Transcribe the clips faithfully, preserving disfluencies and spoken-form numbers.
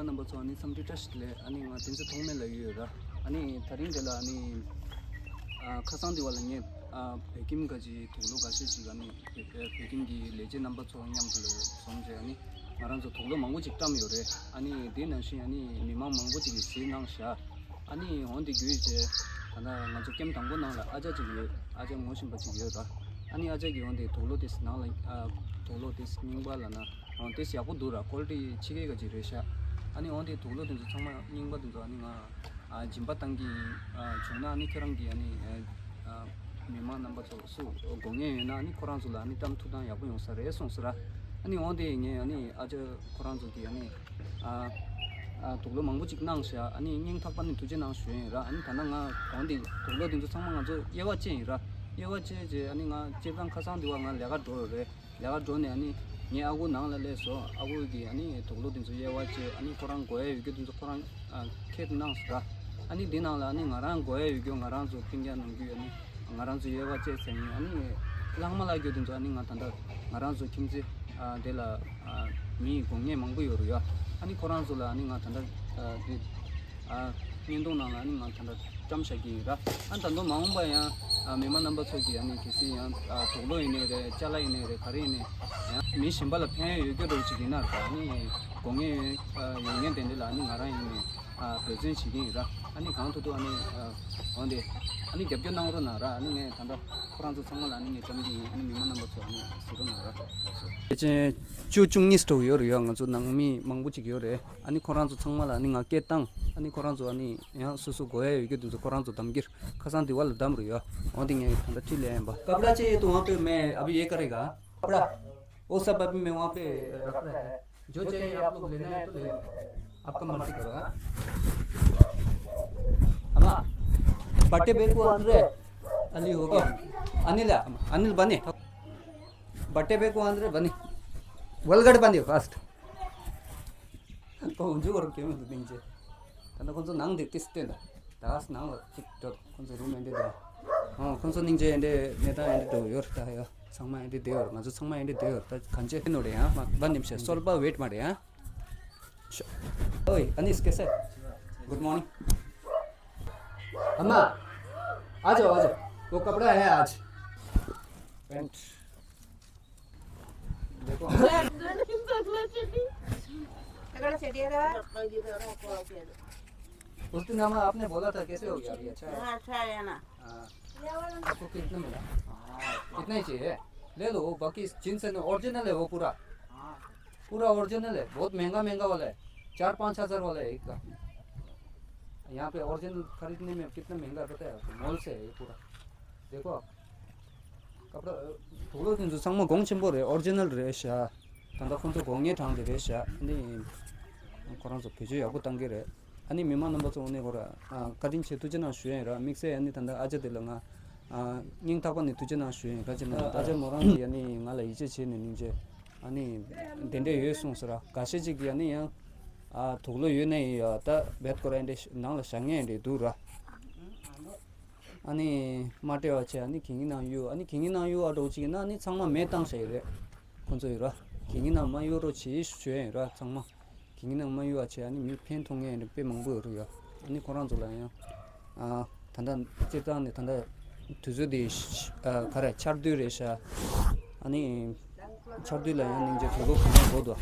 རྣམ་པ་ཚོ་ཨ་ནི་འཚམས་འདྲི་བཀྲ་ཤིས་བདེ་ལེགས། ཨ་ནི་ང་བསྟན་འཛིན་ཐོགས་མེད་ལབ་ཀྱི་ཡོད་ར། ཨ་ནི་དེ་རིང་འདི་ལ་ཨ་ནི་ཨ་ཁ་སང་འདི་བ་ལ་ངས་ཨ་བོད་ཁྱིམ་ག་ཅིག་དུག་ལོག་འགའ་ཤས་ཅིག་ཨ་ནི་བོད་བོད་ཁྱིམ་གྱི་ལས་བྱེད་རྣམ་པ་ཚོ་མཉམ་དུ་ལ་འཛོམས་བྱས། ཨ་ནི་ང་རང་ཚོ་དུག་ལོག་མང་པོ་ཅིག་བཀྲམ་ཡོད་རེད། ཨ་ནི་དེ་ནང་བཞིན་ཨ་ནི་མི་མང་མང་པོ་ཅིག་གིས་གཟིགས་གནང་བཞག། ཨ་ནི་འོན་ཏེ་བརྒྱུད་བྱས་ད་ལྟ་ང་ཚོ་ཀེམ་དང་པོ་ནང་ལ་ཨ་ཅག་ཅིག་ཡོད། ཨ་ཅག་ངོ་ཤེས་པ་ཅིག་ཡོད་ར། ཨ་ནི་ཨ་ཅག་གིས་འོན་ཏེ་དུག་ལོག་དེ་ནང་ལ་ཨ་དུག་ལོག་དེ་རྙིང་པ་ལབ་ན། འོ་དེ་ཡག་པོ་འདུག་ར། ཀོ་ལི་ཊི་ཆེ་གེ་ག་ཅིག་རེད་ཤག། ཨ་ནི་འོ་དེ་དུག་ལོག་དེ་ཚོ་ཚང་མ་རྙིང་པ་དེ་ཚོ་ཨ་ནི་ང་ཨ་སྦྱིན་པ་བཏང་གི་ཨ་བྱུང་ན། ཨ་ནི་ཁྱོད་རང་གི་ཨ་ནི་ཨ་མི་མང་རྣམ་པ་ཚོ་སུ་དགོས་ངེས་ཡོད་ན། ཨ་ནི་ཁོ་རང་ཚོ་ལ་ཨ་ནི་བཀྲམ་ཐུབ་ན་ཡག་པོ་ཡོང་ས་རེད་གསུངས་སོང་ར། ཨ་ནི་འོ་དེ་ངས་ཨ་ནི་ཨ་ཅག་ཁོ་རང་ཚོ་གི་ཨ་ནི་ཨ་ཨ་དུག་ལོག་མང་པོ་ཅིག་གནང་ཤག། ཨ་ནི་སྙིང་ཐག་པ་ནས་ཐུགས་རྗེ་གནང་ཞུ་ཡིན་ར། ཨ་ནི་ད་ནང་ང་འོ་དེ་དུག་ལོག་དེ་ཚོ་ཚང་མ་ང་ཚོ་དབྱེ་བ་ཕྱེ་ཡིན་ར། དབྱེ་བ་ཕྱེ་རྗེས་ཨ་ནི་ང་སྤྱིར་བཏང་ཁ་སང་དེ་བ་ང་ལས་ཀ་འགྲོ་རེད། ལས་ཀ་འགྲོ་ནས་ཨ་ནི་ངའི་ཨ་ཁུ་ནང་ལ་སླེབས་སོང་། ཨ་ཁུ་གིས་ཨ་ནི་དུག་ལོག་དེ་ཚོ་དབྱེ་བ་ཕྱེ། ཨ་ནི་ཁོ་རང་དགོས་ཡ་ཡོད་རྒྱུ་དེ་ཚོ་ཁོ་རང་ཨ་ཁྱེར་གནང་སོང་ར། ཨ་ནི་དེ་ནང་ལ་ཨ་ནི་ང་རང་དགོས་ཡ་ཡོད་རྒྱུ་ང་རང་ཚོ་སྤུན་ཀྱག་ནང་རྒྱུ་ཨ་ནི་ང་རང་ཚོ་དབྱེ་བ་ཕྱེ་ཟེར་ཡིན། ཨ་ནི་ལྷག་མ་ལབ་རྒྱུ་དེ་ཚོ་ཨ་ནི་ང་ད་ལྟ་ང་རང་ཚོ་ཁྱིམ་མཚེས་ཨ་དེ་ལ་ཨ་མི་དགོས་ངེས་མང་པོ་ཡོད་རེད་ཡ། ཨ་ནི་ཁོ་རང་ཚོ་ལ་ཨ་ནི་ང་ད་ལྟ་ཨ་དེ་ཨ་བརྙན་ཐུང་ནང་ལ་ཨ་ནི་ང་ད་ལྟ་བཀྲམ་བཞག་གི་ཡིན་ར། ཨ་ད་དུང་མ་འོངས་པ་ཡང་ཨ་མི་མང་རྣམ་པ་ཚོ་གིས་ཨ་ནི་གལ་སྲིད་ཡང་ཨ་དུག་ལོག་ཡིན་ནའི་རེད། ཅ་ལག་ཡིན་ནའི་རེད། ག་རེ་ཡིན་ནའི་ཡང་མི་གཞན་པ་ལ་ཕན་ཡོད་རྒྱུ་འདྲ་ཅིག་ཡིན་ན་ར། ཨ་ནི་དགོས་ངེས་ཡོད་ཨ་ཡོད་ངེས་དེ་འདྲ་ལ་ཨ་ནི་ང་རང་ཡིན་ནའི་ཨ་འབད་བརྩོན་བྱེད་ཀྱི་ཡིན་ར། ཨ་ནི་གང་ཐུབ་ཐུབ་ཨ་ནི་ཨ་འོན་ཏེ་ཨ་ནི་རྒྱབ་སྐྱོར་གནང་རོགས་གནང་ར། ཨ་ནི་ངས་ད་ལྟ་ཁོ་རང་ཚོ་ཚང་མ་ལ་ཨ་ནི་ངས་བཀྲམ་གྱི་ཡིན། ཨ་ནི་མི་མང་རྣམ་པ་ཚོ་ཨ་ནི་གཟིགས་རོགས་གནང་ར། ཕལ་ཆེར་བཅུ་བཅུ་གཉིས་ཐོག་ཡོད་རེད་ཡ། ང་ཚོ་ནང་མི་མང་པོ་ཅིག་ཡོད་རེད། ཨ་ནི་ཁོ་རང་ཚོ་ཚང་མ་ལ་ཨ་ནི་ང་སྐད་བཏང་། ཨ་ནི་ཁོ་རང་ཚོ་ཨ་ནི་ཡང་སོ་སོ་དགོས་ཡ་ཡོད་རྒྱུ་དེ་ཚོ་ཁོ་རང་ཚོ་གདམ་གྱི་ཁ་སང་དེ་བ་ལ་གདམ་རེད་ཡ། འོན་ཏེ་ངས་ད་ལྟ་ཁྲིད་ལས་ཡིན་པ། कपड़ा चाहिए तो वहाँ पे मैं अभी ये करेगा। कपड़ा, वो सब अभी मैं वहाँ पे रखता है। जो चाहिए आप लोग लेना है तो ले लो। आपका मर्जी करो, हाँ? अम्मा, बट्टे बेकू अंदर है। अली हो गया। अनिल, अनिल बने। बट्टे बेकू अंदर बने। वलगड़ बने first। ཁོང་འཇུག་བར་སྐྱོན་མི་འདུག་སྙིང་རྗེ། ད་ནི་ཁོང་ཚོ་ནང་དེ་ཏིས་བསྟན་ད། ད་ག་སེ་ནང་ལ་གཅིག་འགྲོ། ཁོང་ཚོ་རུམ་ཨེ་འདྲ་འདུག་ཨང་། ཁོང་ཚོ་སྙིང་རྗེ་ཨེ་འདྲ་གནས་སྟངས་ཨེ་འདྲ་འགྲོ་ཡོད་རེད། ད་ཡ་ཚང་མ་ཨེ་འདྲ་བསྡད་ཡོད་རེད། ང་ཚོ་ཚང་མ་ཨེ་འདྲ་བསྡད་ཡོད་རེད། ད་གང་ཅི་ནོ་རེད་ཡང་མ་བ་ནེམ་ཤ་སོལ་པ་ཝེཊ་མ་རེད་ཡང་། ཤ། ओए अनीस कैसे? Good morning. अम्मा, आ जाओ, आ जाओ। वो कपड़ा है आज। पेंट। देखो। उस दिन हम, आपने बोला था, कैसे हो गया अभी? अच्छा है? हाँ, अच्छा है ना। हाँ। आपको कितना मिला? हाँ। कितना ही चाहिए? ले लो, वो बाकी जींस है ना, ओरिजिनल है वो पूरा। हाँ। पूरा ओरिजिनल है, बहुत महंगा महंगा वाला है, चार पाँच हज़ार वाला है एक का। यहाँ पे ओरिजिनल खरीदने में कितना महंगा पता है आपको? मॉल से है ये पूरा। देखो आप। कपड़ा, अ, ཐོག་ལོ་དེ་ཚོ་ཚང་མ་གོང་ཆེན་པོ་རེད། ཨོ་རི་ཇི་ནལ་རེད་ཤག། ད་ལྟ་ཁོང་ཚོ་དགོས་ངེས་གྲངས་དེ་རེད་ཤག། ཨ་ནི་ཁོ་རང་ཚོ་བེད་སྤྱོད་ཡག་པོ་བཏང་གི་རེད། ཨ་ནི་མི་མང་རྣམ་པ་ཚོ་དངོས་གནས་ཁོ་ར་ཨ་བཀའ་དྲིན་ཆེ། ཐུགས་རྗེ་གནང་ཞུ་ཡ་ཡིན་ར། དམིགས་བསལ་ཨ་ནི་ད་ལྟ་ཨ་ཅག་དེ་ལ་ང་ཨ་སྙིང་ཐག་པ་ནས་ཐུགས་རྗེ་གནང་ཞུ་ཡ་ཡིན། ག་ཅི་ན་ཨ་ཅག་མོ་རང་གིས་ཨ་ནི་ང་ལ་ཡིད་ཆེས་བྱས་ནས་སྙིང་རྗེ་ཨ་ནི་དེ་འདྲས་ཡོད་གསུངས་སོང་ར། འགའ་ཤས་ཅིག་གིས་ཨ་ནི་ཡང་ཨ་དུག་ལོག་ཡོད་ན་ཡིན་ཡ། ད་རྦད་ཁོ་ར་འདྲས་ནང་ལ་བཞག་མཁན་འདྲས་འདུག་ར། ཨ་ནི་མ་སྤྲད་པ་བྱས། ཨ་ནི་གད་སྙིགས་ནང་གཡུག་ཨ་ནི་གད་སྙིགས་ནང་གཡུག་ཨ་འདྲ་བོ་ཅིག་ཡིན་ན་ཨ་ནི་ཚང་མ་མེ་བཏང་བཞག་ཡོད་རེད། ཁོང་ཚོ་ཡོད་ར། གད་སྙིགས་ནང་མ་གཡུག་རོགས་བྱེད་ཞུ་ཡ་ཡིན་ར། ཚང་མ་གད་སྙིགས་ནང་མ་གཡུག་པ་བྱས། ཨ་ནི་མི་ཕན་ཐོགས་མཁན་དཔེ་མང་པོ་ཡོད་རེད་ཡ། ཨ་ནི་ཁོ་རང་ཚོ་ལ་ཡང་ཨ་ད་ལྟ་སྤྱིར་བཏང་ནས་ད་ལྟ་དུས་ཚོད་འདི་ཨ་ག་རེ་ཆར་དུས་རེད་ཤག། ཨ་ནི་ཆར་དུས་ལ་ཡང་སྙིང་རྗེ་དུག་ལོག་གང་ཡང་འགོ་འདུག་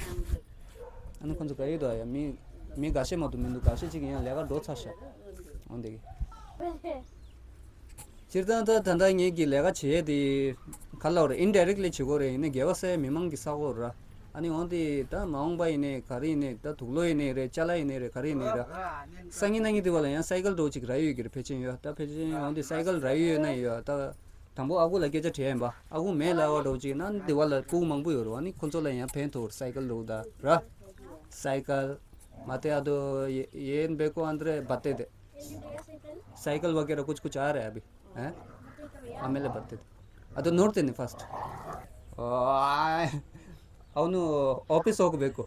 ཨ་ནི་ཁོང་ཚོ་ག་ཡོད་དོ་ཡ། མི་མི་འགའ་ཤས་མ་གཏོགས་མི་འདུག་འགའ་ཤས་ཅིག་ཡང་ལས་ཀ་འགྲོ་ཚར་ཤག། འོན་ཏེ་སྤྱིར་བཏང་ད་ད་ལྟ་ངེད་ཀྱི་ལས་ཀ་བྱེད་ཡས་དེ་ག་ལབ་རེད། ཨིན་ཌའི་རེག་ལི་བྱེད་དགོས་རེད། ཡིན་ན་སྒེར་བ་ས་ཡ་མི་མང་གི་ས་གོ་ར། ཨ་ནི་འོན་ཏེ་ད་མ་འོངས་པ་ཡིན་ནའི་ག་རེ་ཡིན་ནའི་ད་དུག་ལོག་ཡིན་ནའི་རེད། ཅ་ལག་ཡིན་ནའི་རེད། ག་རེ་ཡིན་ནའི་ར། སང་ཉིན་གནངས་ཉིན་དེ་བ་ལ་ཡང་སའི་ཀལ་འདྲ་བོ་ཅིག་རག་ཡོད་ཀྱི་རེད། ཕལ་ཆེར་ཡོད། ད་ཕལ་ཆེར་འོན་ཏེ་སའི་ཀལ་རག་ཡོད་ན་ཡོད། ད་དང་པོ་ཨ་ཁུ་ལ་སྐད་ཆ་དྲིས་ཡིན་པ། ཨ་ཁུ་མེད་ལབ་པ་འདྲ་བོ་ཅིག་ན་དེ་བ་ལ་ཕྲུ་གུ་མང་པོ་ཡོད་རེད་བ། ཨ་ནི་ཁོ་ཚོ་ལ་ཡང་ཕན་ཐོགས་རེད། སའི་ཀལ་འདྲ་བོ་ད་ར། སའི་ཀལ་མ་དེ་ཨ་དོ་ཡེ་ཡེན་བེ་ཀོ་ཨན་དྲེ་བ་ཏེ་དེ། साइकिल वगैरह कुछ कुछ आ रहा है अभी, हैं? आमेले बत्ते थे। अदो नोट तेने फर्स्ट। ओए। ಅವನು ಆಫೀಸ್ ಹೋಗಬೇಕು.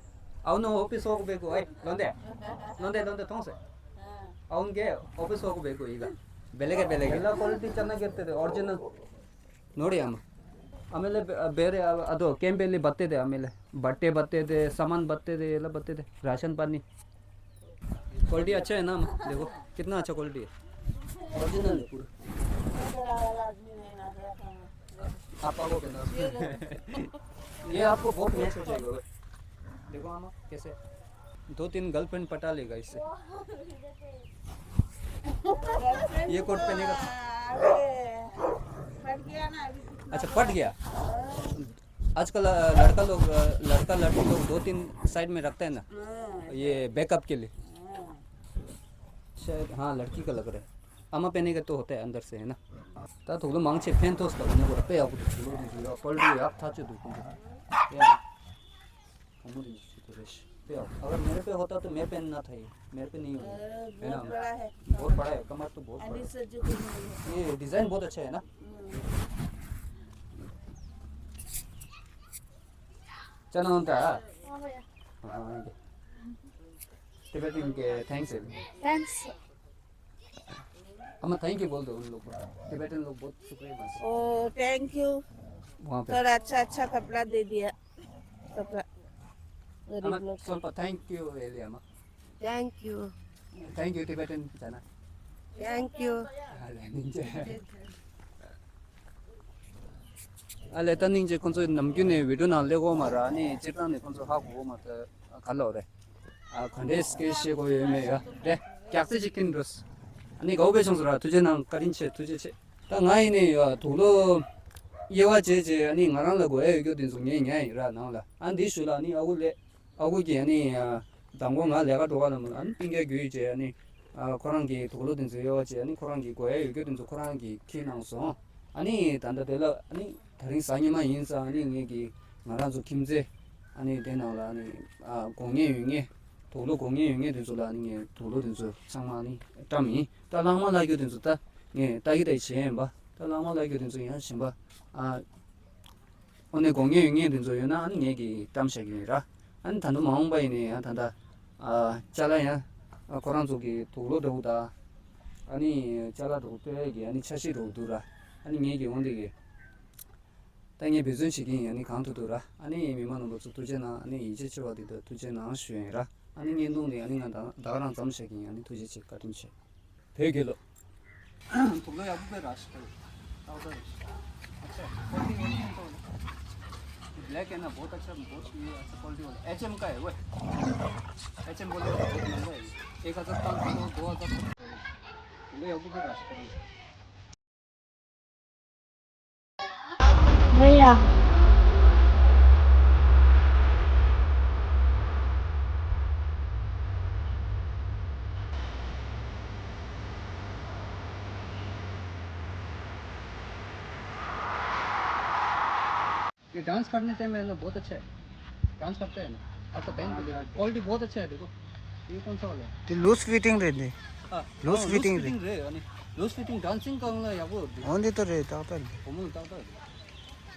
ಅವನು ಆಫೀಸ್ ಹೋಗಬೇಕು. ಏಯ್, ಲೊಂದೆ. ಲೊಂದೆ, ಲೊಂದೆ, ತೋಂಸೆ. ಅವನಿಗೆ ಆಫೀಸ್ ಹೋಗಬೇಕು ಈಗ. ಬೆಳಗ್ಗೆ, ಬೆಳಗ್ಗೆ. ಎಲ್ಲ ಕ್ವಾಲಿಟಿ ಚೆನ್ನಾಗಿರ್ತದೆ, ಒರಿಜಿನಲ್. ನೋಡಿ ಅಮ್ಮ. ಆಮೇಲೆ ಬೆ-, ಬೇರೆ ಯಾವ-, ಅದು ಕೆಂಪೆಲ್ಲಿ ಬತ್ತಿದೆ, ಆಮೇಲೆ ಬಟ್ಟೆ ಬತ್ತಿದೆ, ಸಾಮಾನು ಬತ್ತಿದೆ, ಎಲ್ಲ ಬತ್ತಿದೆ, ರೇಷನ್ ಪನ್ನಿ. क्वालिटी अच्छा है ना? देखो कितना अच्छा क्वालिटी है, ओरिजिनल है पूरा। आप पागल के ना। ये आपको बहुत मैच हो जाएगा। देखो आमा कैसे दो तीन गर्लफ्रेंड पटा लेगा इससे। ये कोट पहनेगा। फट गया ना अभी। अच्छा, फट गया। आजकल अ, लड़का लोग अ, लड़का लड़की लोग दो तीन साइड में रखते हैं ना, ये बैकअप के लिए। शायद, हाँ, लड़की का लग रहा है। आमा पहनेगा तो होता है अंदर से, है ना? ད་དུག་ལོག་མང་ཆེ་ཕན་ཐོགས་ལ་ཉོ་དགོས་ར། དཔེ་ཡག་པོ་འདུག་དུག་ལོག་འདི་འདི་ར་ཀོལ་ཌི་ཡག་ཐག་ཆོད་འདུག་ཁོང་ཚོ། དཔེ་ཡག་བུ་མོ་འདི་འདི་ཚོ་དེ་རེད་ཤག་དཔེ་ཡག अगर मेरे पे होता तो मैं पहनना था ये। मेरे पे नहीं होता। है ना? बहुत बड़ा है। कमर तो बहुत बड़ा है। ये डिजाइन बहुत अच्छा है ना? चना होता है। हाँ, हाँ। तिब्बतन के थैंक्स है। थैंक्स। अम्मा, थैंक यू बोल दो उन लोग को। टिबेटन लोग बहुत शुक्रिया मानते हैं। ओ, थैंक यू। वहाँ पे। थोड़ा अच्छा अच्छा कपड़ा दे दिया। कपड़ा। गरीब लोग को। स्वल्प थैंक यू एलिया अम्मा। Thank you. Thank you Tibetan जाना। Thank you. ཨ་ལས་ད་ནིང་ཅེ་ཁོང་ཚོ་ནམ་རྒྱུན་ནས་བི་ཌིའོ་ནང་སླེབས་གོ་མ་ར། ཨ་ནི་སྤྱིར་བཏང་ནས་ཁོང་ཚོ་ཧ་གོ་གོ་མ་ད་ག་ལོ་རེད། ཨ་ག་འདྲས་སྐད་བཤད་དགོས་ཡོད་མེད་ཡ་རེད། རྒྱག་རྩིས་ཅིག་ཀིན་འགྲོས། ཨ་ནི་དགའ་བོ་དཔེ་བྱུང་སོང་ར། ཐུགས་རྗེ་གནང་། བཀའ་དྲིན་ཆེ། ཐུགས་རྗེ་ཆེ། ད་ང་ཡིན་ནས་ཡ་དུག་ལོག་དབྱེ་བ་བྱས་བྱས་ཨ་ནི་ང་རང་ལ་དགོས་ཡ་ཡོད་རྒྱུ་དེ་ཚོ་ངས་ཉར་ཡིན་ར་ནང་ལ། ཨ་འདི་ཞུ་ལ་ཨ་ནི་ཨ་ཁུ་ལས། ཨ་ཁུ་གིས་ཨ་ནི་ཨ་མདང་དགོང་ང་ལས་ཀ་འགྲོ་ག་ལ་མོ་ཨ་ནི་སྤུན་ཀྱག་རྒྱུད་བྱས་ཨ་ནི་ཨ་ཁོ་རང་གིས་དུག་ལོག་དེ་ཚོ་དབྱེ་བ་བྱས་ཨ་ནི་ཁོ་རང་གིས་དགོས་ཡ་ཡོད་རྒྱུ་དེ་ཚོ་ཁོ་རང་གིས་ཁྱེར་གནང་སོང་། ཨ་ནི་ད་ལྟ་དེ་ལ་ཨ་ནི། ད་རིང་གཟའ་ཉི་མ་ཡིན་ཙང་ཨ་ནི་ངེད་ཀྱི་ང་རང་ཚོ་ཁྱིམ་མཚེས་ཨ་ནི་དེ་ནང་ལ་ཨ་ནི་ཨ་དགོས་ངེས་ཡོད་ངེས་དུག་ལོག་དགོས་ངེས་ཡོད་ངེས་དེ་ཚོ་ལ་ཨ་ནི་ངས་དུག་ལོག་དེ་ཚོ་ཚང་མ་ཨ་ནི་བཀྲམ་ཡིན། ད་གླང་མ་ལ་རྒྱུ་དེ་ཚོ་ད་ངས་ལྟ་གི་ལྟ་གི་བྱས་ཡིན་པ། ད་གླང་མ་ལ་རྒྱུ་དེ་ཚོ་ཡང་གཞན་པ་ཨ་དངོས་གནས་དགོས་ངེས་ཡོད་ངེས་དེ་ཚོ་ཡོད་ན་ཨ་ནི་ངས་ཀྱིས་བཀྲམ་བཞག་གི་ཡིན་ར། ཨ་ནི་ད་དུང་མ་འོངས་པ་ཡིན་ནའི་ཡང་ད་ལྟ་ཨ་ཅ་ལག་ཡང་ཨ་ཁོ་རང་ཚོ་གི་དུག་ལོག་འདྲ་བོ་དང་ཨ་ནི་ཅ་ལག་འདྲ་བོ་སྟོན་ཡས་ཀྱི་ཨ་ནི་འཆར་གཞི་འདྲ་བོ་འདུག་ར། ཨ་ནི་ངས་ཀྱིས་འོང་དེ་གི་ད་ངས་འབད་བརྩོན་བྱེད་ཀྱི་ཡིན། ཨ་ནི་གང་ཐུབ་ཐུབ་ར། ཨ་ནི་མི་མང་རྣམ་པ་ཚོ་ཐུགས་རྗེ་གནང་། ཨ་ནི་ཡིད་ཆེས་ཆེ་བ་དེ་དག་ཐུགས་རྗེ་གནང་ཞུ་ཡིན་ར། ཨ་ནི་བརྙན་ཐུང་དེ་ཨ་ནི་ང་ད་ད་ག་རང་ཙམ་བཞག་གི་ཡིན། ཨ་ནི་ཐུགས་རྗེ་ཆེ། བཀའ་དྲིན་ཆེ། བོད་རྒྱལ་ལོ། དུག་ལོག་ཡག་པོ་དཔེ་ར་ཞིག་ཏག་ཏག་རེད། अच्छा क्वालिटी वाला तो ब्लैक है ना, बहुत अच्छा, बहुत ये अच्छा क्वालिटी वाला। एचएम का है वो। एचएम बोले तो बहुत महंगा है। एक हजार पाँच सौ, दो हजार। दो हजार। दो हजार। भैया। ये डांस करने टाइम में ना बहुत अच्छा है। डांस करते हैं ना। आपका बैंड भी देखो, क्वालिटी बहुत अच्छा है। देखो, ये कौन सा वाला है? त्यो लुज फिटिङ रहेछ नि। हाँ, लुज हाँ, लुज फिटिङ रहेछ। फिटिङ रह्यो अनि लुज फिटिङ डान्सिङ गर्नलाई अब हो नि त रहेछ, तल त नि। घुम्नु तल त।